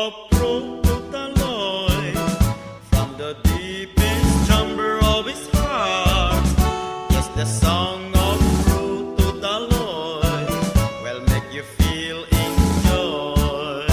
of Prototaloy from the deepest chamber of his heart. Yes, the song of Prototaloy will make you feel enjoy.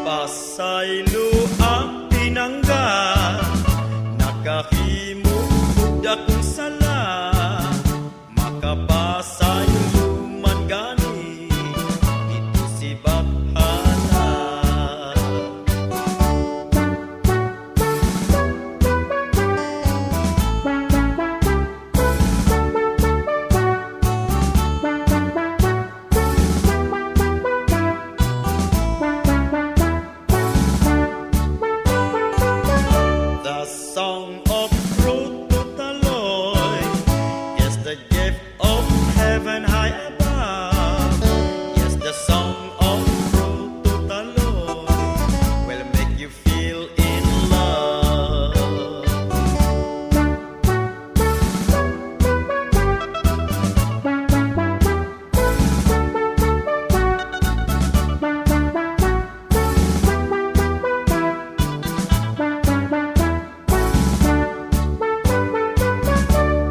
Pasaylo ang pinangga, nakahimo og dakong sala, makapasaylo man gani ito si Bathana. The song of Prototaloy is the gift of heaven high above. Yes, the song of Prototaloy will make you feel in love.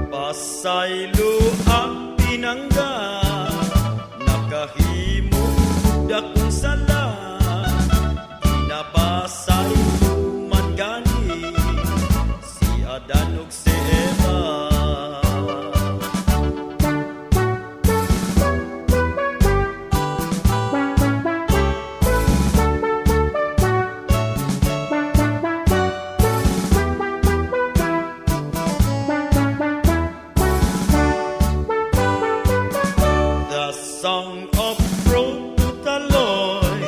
Pasaylo ang pinangga, nakahimo og dakong sala, ginapasaylo man gani si Adan ug si Eva. The song of Prototaloy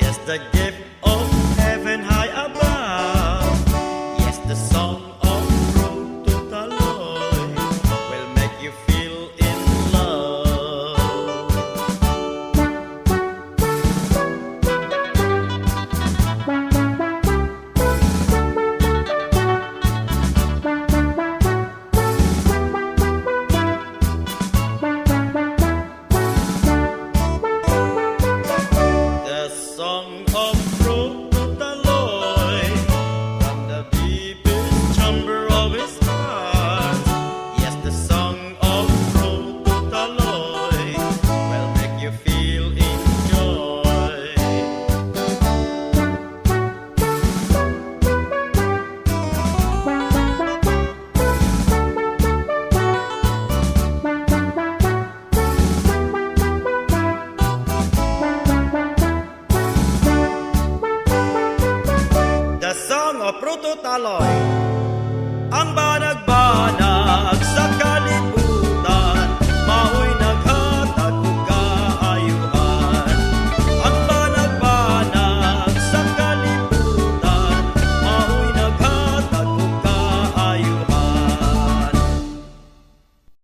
is the gift of heaven high above. Yes, the song of Prototaloy will make you feel in love. The song of Prototaloy from the deepest chamber of his heart. Yes, the song of Prototaloy will make you feel enjoy. The song of Prototaloy, ang banag-banag sa kalibutan.